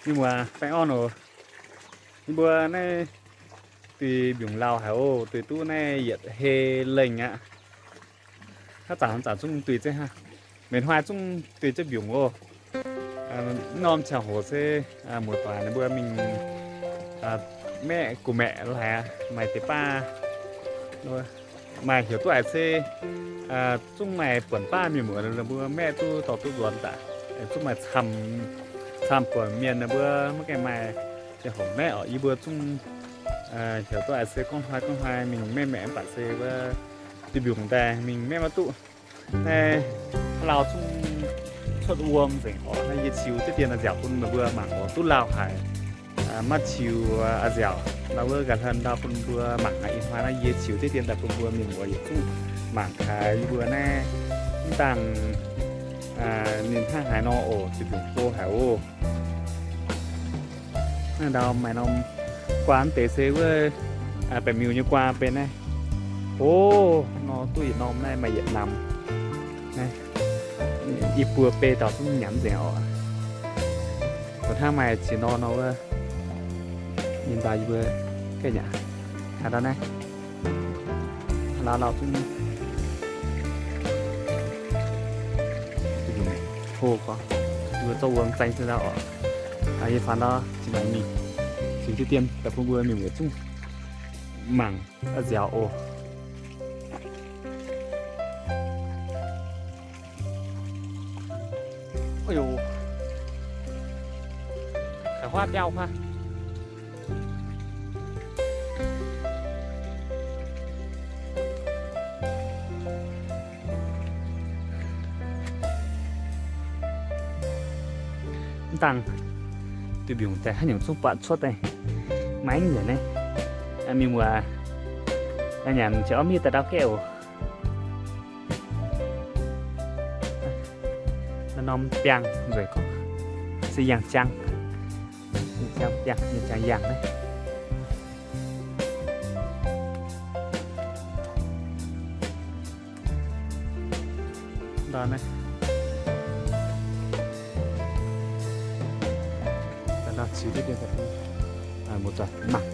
Mienh muoz baengh orn oc. Yie mbuo naaiv duih mbiungc lauh haic oc, duih duqv naaiv yietc hei lengh aqv. Haaix zanc haaix zanc zungv duih jienv hnangv. Meih hnoi zungv duih jienv mbiungc oc. Norm ziangh hoc se muoz-doic ninh mbuo mingh maeqv gu'maeqc laaix maaih deix baav, maaih heuc duqv haic se zungv maaih buonc baav mienh muoz ninh mbuo maeqv duqv dorh duqv nzuonx daaih, zungv maaih camv buonc mienh ninh mbuo maiv gaengh maaih ziangh hoc maeqv oc. Yie mbuo zungv heuc duqv haic se gorngv hnoi gorngv hnoi mingh maeqv maeqv mv baac se wuov duih mbiungc daaih mingh maeqv maiv duqv. Naaiv lauh zungv cuotv wuom nzengc oc. Naaiv yie ziux diqv dien nziaauc bun meih mbuo mangc oc. Duqv lauh haic, maiv ziux nziaauc, ndau wuov ga'hlen ndau bun mbuo mangc aqv. Ih hnoi naaiv yie ziux diqv dien daaih bun mbuo mienh muoz yietc zungv mangc gaax yie mbuo naaiv mv dangh ninh hnangv haaix nor oc. Ziux mbiungc go haic oc. Naaiv ndau maaih norm guaa mv deix se wuov baeqc miuc nyei guaa benx naaiv. O, nor duqv yietc norm naaiv maaih yietc namx. Naaiv i buo bei dauh zungv nyanc nzengc oc. Zoux hnangv maaih ziex norm nor wuov, ninh ndau yie mbuo gaengh nyanc. Haaix ndau naaiv, haaix ndau lauh zungv hlo gorngv, yie mbuo zorqv wuom zaeng se ndau oc. Yie faaux ndau zinh ndaangc mingh, ziux diqv dien daaih bun mbuo mienh muoz zungv mangc nziaauc oc. Ov, haiz huaav biauv huaav. Mv dangh duih mbiungc daaih haaix nyungc zungv buatc cuotv daaih. Maiv nyanc naaiv, mienh muoz, nyanc ziouc mv hiuv daaih ndau gaeqv oc. Naaiv norm biangh nzueic gorngv se yangh jang, yangh jang biangh, yangh jang yangh naaiv. Ndau naaiv, ndau ziux diqv dien daaih bun muoz-doic mangc.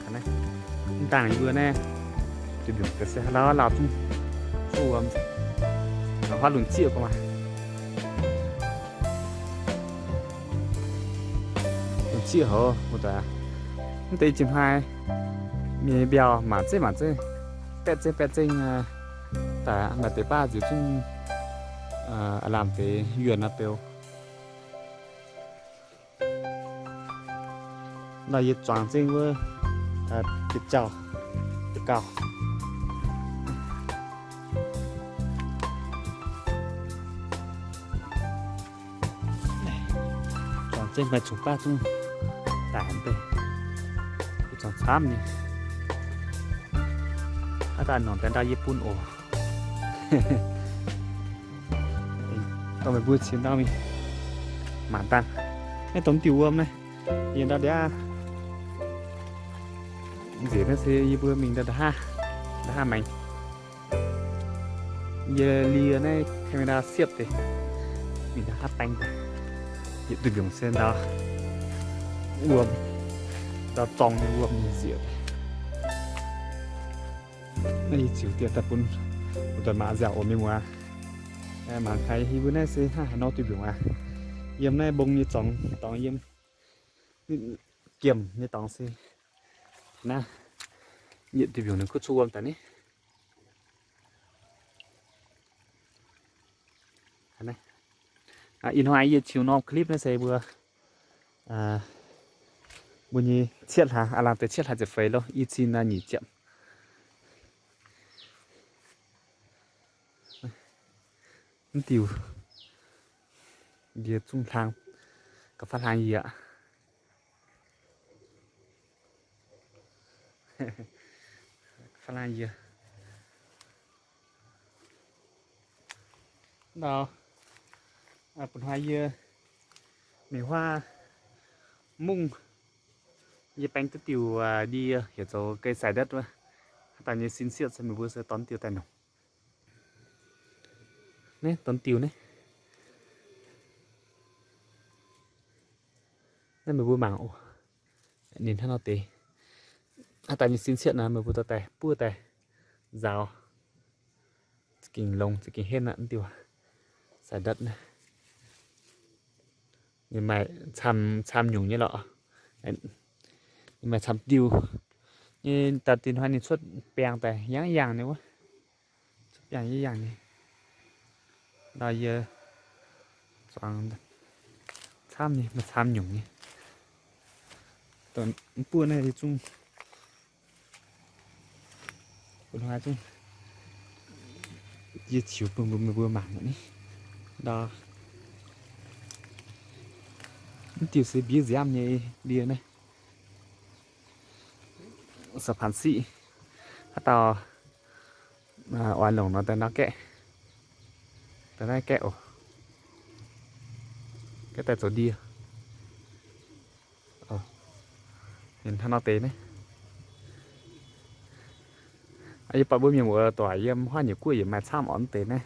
Mv dangh yie mbuo naaiv duih mbiungc se lauh lauh zungv, zungv wuom, huaav lunc zieqv gorngv maah. Lunc zieqv hoc muoz-doic, mv deix jiex hnoi mienh mbiauh mangc zeiv mangc zeiv, baeqv zeiv baeqv zeiv daaih, maaih deix baav nziex zungv aav lamh deix yuonh naaiv beu. Nor yie zuangx zengv wuov deix jauv, deix gauh. Zuangx zengv maaih congx baav zungv daic haic deix. Zuangx camv nyei. Aav daaih nongc daaih ndau yie bun oc. Dorh meih mbuo ciex ndau mingh mangc dangh. Naaiv dongh diuh wuom naaiv, yie ndau ndiaav nziex naaiv se yie mbuo mingh ndau nda'haah, nda'haah maengx. Yie lie naaiv camera siepv deix mingh nda'haah baeng daaih. Yietc duih mbiungc se ndau wuom, ndau zorng nyei wuom nyei nziex. Naaiv yie ziux dien daaih bun muoz-doic mangc nziaauc oc mienh muoz. Mangc gaax yie mbuo naaiv se hnangv haaix nor duih mbiungc aqv. Yiem naaiv mbong nyei zorngx dorngx, yiem giemh nyei dorngx se naaiv, yietc duih mbiungc ninh kuv cuotv wuom daaih ni. Ih hnoi yie ziux norm clip naaiv se mbuo, mbuo nyei cietv hlaax, aav lamh deix cietv hlaax ziepc feix lo, i cin nyic ziepc. Mv diuh ndie zungv hlang, ga'faanv hlang yie aqv. Ga'faanv hlang yie. Ndau, bun hnoi yie mingh huaav mungv, yie baeng duqv diuh ndie heuc zoux ga'sai ndetv wuov. Haaix dauh nyei sin siepv se meih mbuo se dorh diuh daaih nongc. Naaiv dorh diuh naaiv. Naaiv meih mbuo mangc oc. Ninh hnangv nor deix. Aav daaih nyei sin cietv nor, meih mbuo dorh daaih buov daaih nzaaux. Za'gengh longx, za'gengh henv aqv, mv diuh sai ndortv naaiv. Ninh maaih camv, camv nyungc nyei lorqc. Ninh maaih camv diuh nyei, daaih dinh hnoi ninh cuotv baengh daaih yangh yangh nyei wuov. Cuotv baengh yangh yangh nyei. Ndau yie zuangx camv nyei, maaih camv nyungc nyei. Mv buov naaiv zungv, mbuo hnoi zungv, yie ziux bun mbuo, mbuo mangc ni. Ndau, mv diuh se mbiev nziaamv nyei ndie naaiv. Sa'paan siqv, haaix dauh oix longc nor daaih nor gaeqv, daaih naaiv gaeqv oc. Gaeqv daaih zoux ndie. Ninh hnangv nor deix naaiv. Yie buatc mbuo mienh muoz-doic yiem huaav nyei guoqv yietc maaih camv orqc, mv deix naaiv.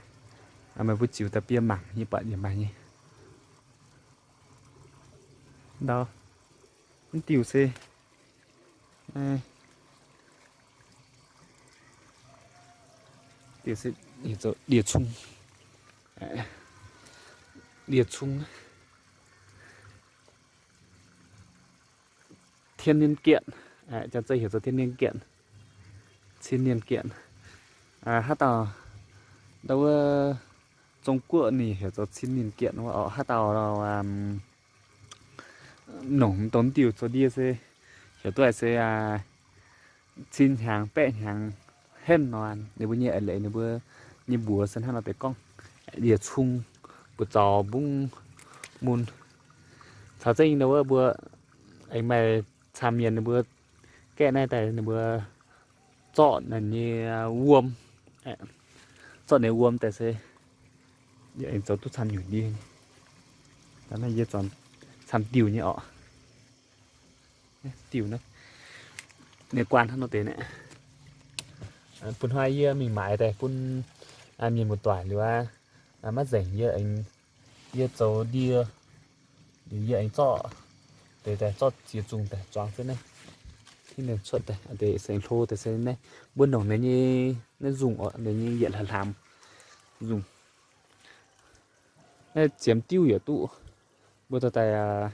Meih mbuo ziux daaih bun yie mangc, yie buatc yietc maaih nyei. Ndau, mv diuh se, diuh se heuc zoux ndie-cung. Ndie-cung, thiên niên kiện, Janx-Zei heuc zoux thiên niên kiện, 青年kiện. Haaix dauh ndau wuov Zong Guoqv ninh heuc zoux 青年件 wuov orqc. Haaix dauh nongc dongh diuh zoux ndie se heuc duqv se cin hnyangx baeqv hnyangx henv nor, ninh mbuo nyei eix leiz, ninh mbuo nyei mbuox se hnangv nor deix gorngv, ndie-cung, buoz-zaux, mbungv, mun. Caux zengv ndau wuov mbuo aengx maaih camv mienh ninh mbuo gaeqv naaiv daaih ninh mbuo zorqv ninh nyei wuom, zorqv ninh wuom daaih se aengx zoux duqv camv nyungc ndie. Naaiv yie zuangx camv diuh nyei orqc. Diuh naaiv, ninh guaan hnangv nor deix naaiv. Bun hnoi yie mingh maaiz daaih bun mienh muoz-doic liuz aqv, maiv nzengc yie, yie zoux ndie, liuz yie aengx zorqv deix daaih, zorqv ziex zungh daaih zuangx se naaiv, tiv ninh cuotv daaih, deix se hlo deix se naaiv. Mbuo nongc ninh nyei naaiv nzungh orqc, ninh nyei yietc hlaax hlaamx nzungh. Naaiv ziemx diuv yaac duqv, mbuo dorh daaih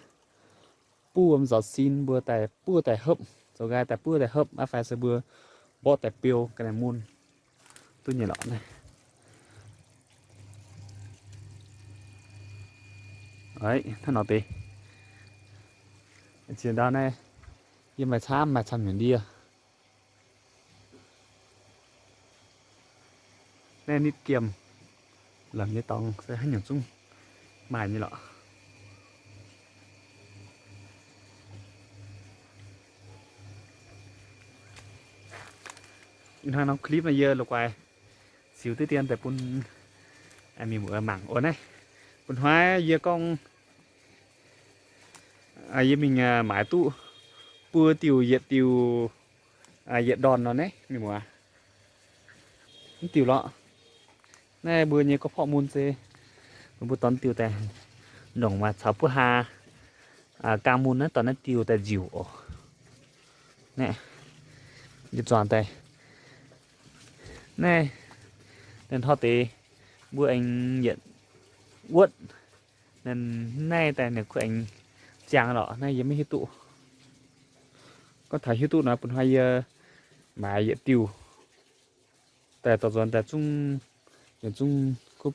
buov wuom nzaaux sin, mbuo daaih buov daaih hopv, zoux nqaai daaih buov daaih hopv aqv, fai se mbuo mborqv daaih biou ga'naaiv mun duqv nyei lorqc naaiv. Hnangv nor deix. Ziex ndau naaiv yie maaih camv, maaih camv nyungc ndie. Naaiv nitv giemh lamz nyei dorngx se haaix nyungc zungv maaih nyei lorqc. Ih hnoi norm clip naaiv yie la'guaih ziux diqv dien daaih bun mienh muoz mangc oc naaiv. Bun hnoi yie gorngv yie mingh maaiz duqv buo diuh yietc diuh yietc ndorn nor naaiv mienh muoz. Mv diuh lorqc. Naaiv mbuo nyei gorqv-porqv mun se mbuo dorh diuh daaih nongc maaih caux buov haa gaang mun naaiv dorh naaiv diuh daaih njiuc oc. Naaiv, yie zuangx daaih naaiv, ninh hnoi deix mbuo aengx yietc wuotv, ninh naaiv daaih ninh kuv aengx ziangx lorqc. Naaiv yie maiv hiuv duqv. Gorngv taux hiuv duqv nor bun hnoi yie maaiz yietc diuh daaih dorh nzuonx daaih zungv, yietc zungv kuv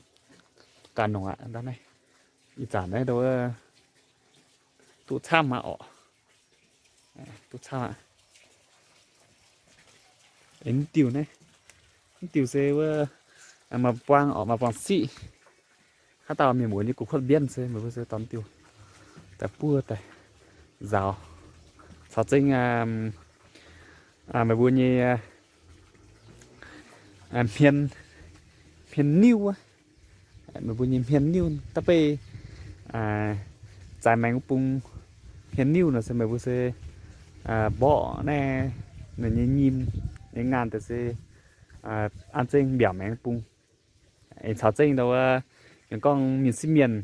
ganh nongc aqv. Ih zanc naaiv duqv camv aqv orqc. Duqv camv aqv. Mv diuh naaiv, mv diuh se wuov maaih buang orqc, maaih buang siqv. Haaix dauh mienh muoz nyei gu'kuotv mbienv se meih mbuo se dorh diuh daaih buov daaih nzaaux. Caux zengv meih mbuo nyei hmien, hmien niuv, meih mbuo nyei hmien niuv da'beiv zaaix maengx bung hmien niuv nor se meih mbuo se mborqv naaiv ninh nyei nyim nyei ngaanh daaih se an zengv mbiaauc maengx bung. Aengx caux zengv ndau wuov, yie gorngv mienh sieqv mienh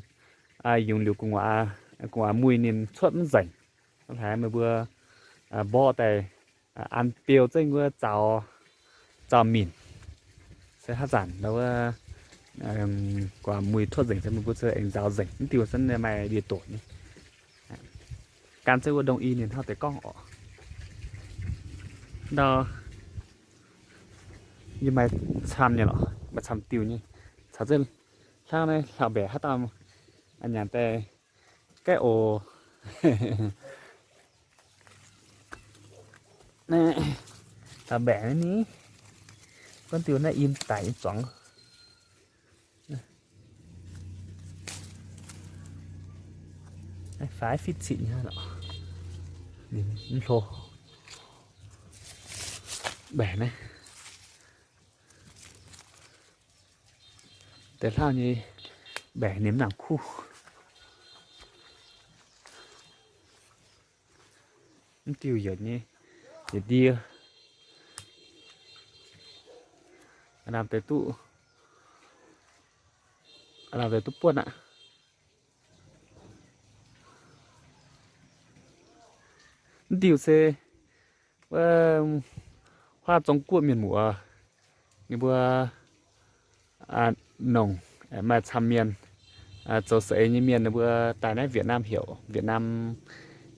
yungz liuz gu'nguaaz, gu'nguaaz muih ninh cuotv mv nzengc. Hnangv haaix meih mbuo mborqv daaih an beu zengv wuov zaux, zaux minc. Se haaix zanc ndau wuov guaax muih cuotv nzengc se meih mbuo aengx nzaaux nzengc. Mv diuh se maaih ndie-doqc nyei. Gan zengv wuov ndongc i ninh hnangv deix gorngv orqc. Ndau yie maaih camv nyei lorqc, maaih camv diuh nyei. Caux zengv hlauv naaiv hlauv-mbaeqc haaix dauh nyanc daaih gaeqv oc. Hlauv-mbaeqc naaiv ni, buonv diuh naaiv im daic im zuangx. Faix fitv citv nyei lorqc. Ninh mv hlo. Mbaeqc naaiv, deix hlauv nyei mbaeqc ninh mv nangc kuv. Mv diuh yietc nyei, yietc ndie. Lamh deix duqv, lamh deix duqv buonv aqv. Mv diuh se wuov huaav Zong Guoqv mienh muoz, ninh mbuo nongc maaih camv mienh, zoux saeng-eix nyei mienh, ninh mbuo daaih naaiv Việt Nam heuc Việt Nam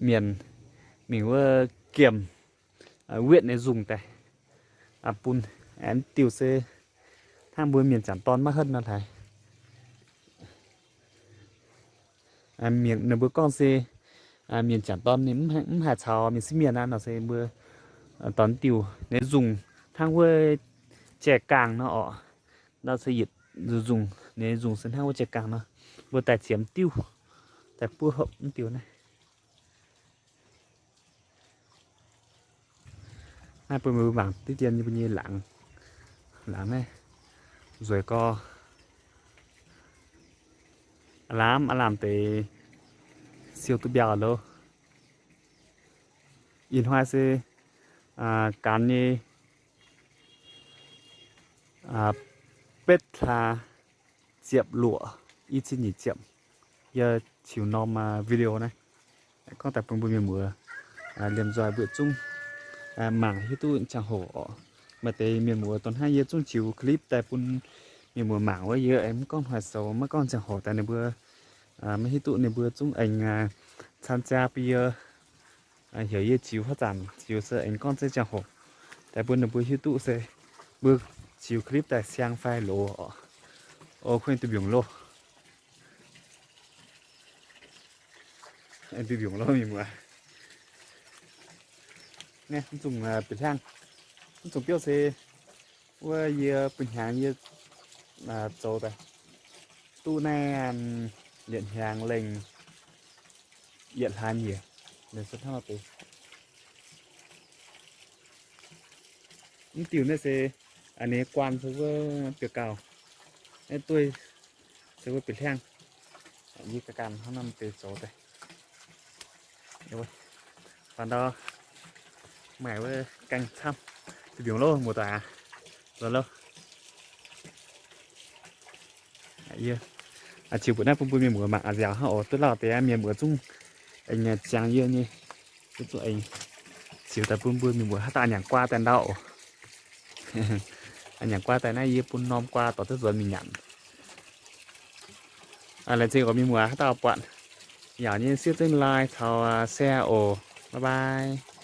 mienh mingh wuov giemh wetv nyei nzungh daaih bun. Mv diuh se hnangv mbuo mienh jangc dorn maiv henv nor hlaaix. Ninh mbuo gorngv se mienh jangc dorn ninh mv haih caux mienh sieqv mienh aqv nor se mbuo dorh diuh nyei nzungh hnangv wuov jai-gaangh nor orqc. Ndau se yietc nzungh, nzungh nyei nzungh se hnangv wuov jai-gaangh nor. Mbuo daaih ziemx diuh, daaih buov hopv mv diuh naaiv. Naaiv bun mbuo mangc diqv dien nyei mbuo nyei laangz, laangz naaiv nzueic gorx. Aav lamh aav lamh deix siou duqv mbiauh loh. Ih hnoi se ganh nyei betv hlaax ziepc luoqc, i cin nyic ziepc. Yie ziux norm video naaiv gorngv daaih bun mbuo mienh muoz liemh nzoih mbuo zungv mangc hiuv duqv ziangh hoc oc. Maaih deix mienh muoz dongh hnangv yie zungv ziux clip daaih bun mienh muoz mangc wuov, yie aengx mv gorngv hnoi sou, maiv gorngv ziangh hoc daaih ninh mbuo maiv hiuv duqv, ninh mbuo zungv aengx camv jaa bun yie heuc yie ziux haaix zanc ziux se aengx gorngv zeiv ziangh hoc daaih bun ninh mbuo hiuv duqv se mbuo ziux clip daaih siang fai loz oc. O, kuv duih mbiungc loh. Duih mbiungc loh mienh muoz. Naaiv mv zungh bieqc hliangv, mv zungh biouv se wuov yie bun hnyangx yie zoux daaih duqv naaiv yietc hnyangx lengh yietc hlaax nyieqc. Mv diuh naaiv se ninh guaan se wuov biouv gauh, naaiv duih se wuov bieqc hliangv. Yie ganh ganh hnangv naaiv deix zoux daaih. Faanh ndau maaih wuov gaeng camv. Duih mbiungc loh muoz-doic aac. Loh loh. Yie ziux mbuoqc naaiv bun mbuo mienh muoz mangc a'nziaauc hnangv oc. Duqv lauh deix mienh muoz zungv aengx ziangx yie nyei. Yie zungv aengx ziux daaih bun mbuo mienh muoz haaix dauh nyanc guaa daaih ndau oc. Nyanc guaa daaih naaiv yie bun norm guaa dorh duqv nzuonx mingh nyanc. Laengz zingh oc mienh muoz haaix dauh buatc yaac nyei siev zengv like caux share oc. Bye bye.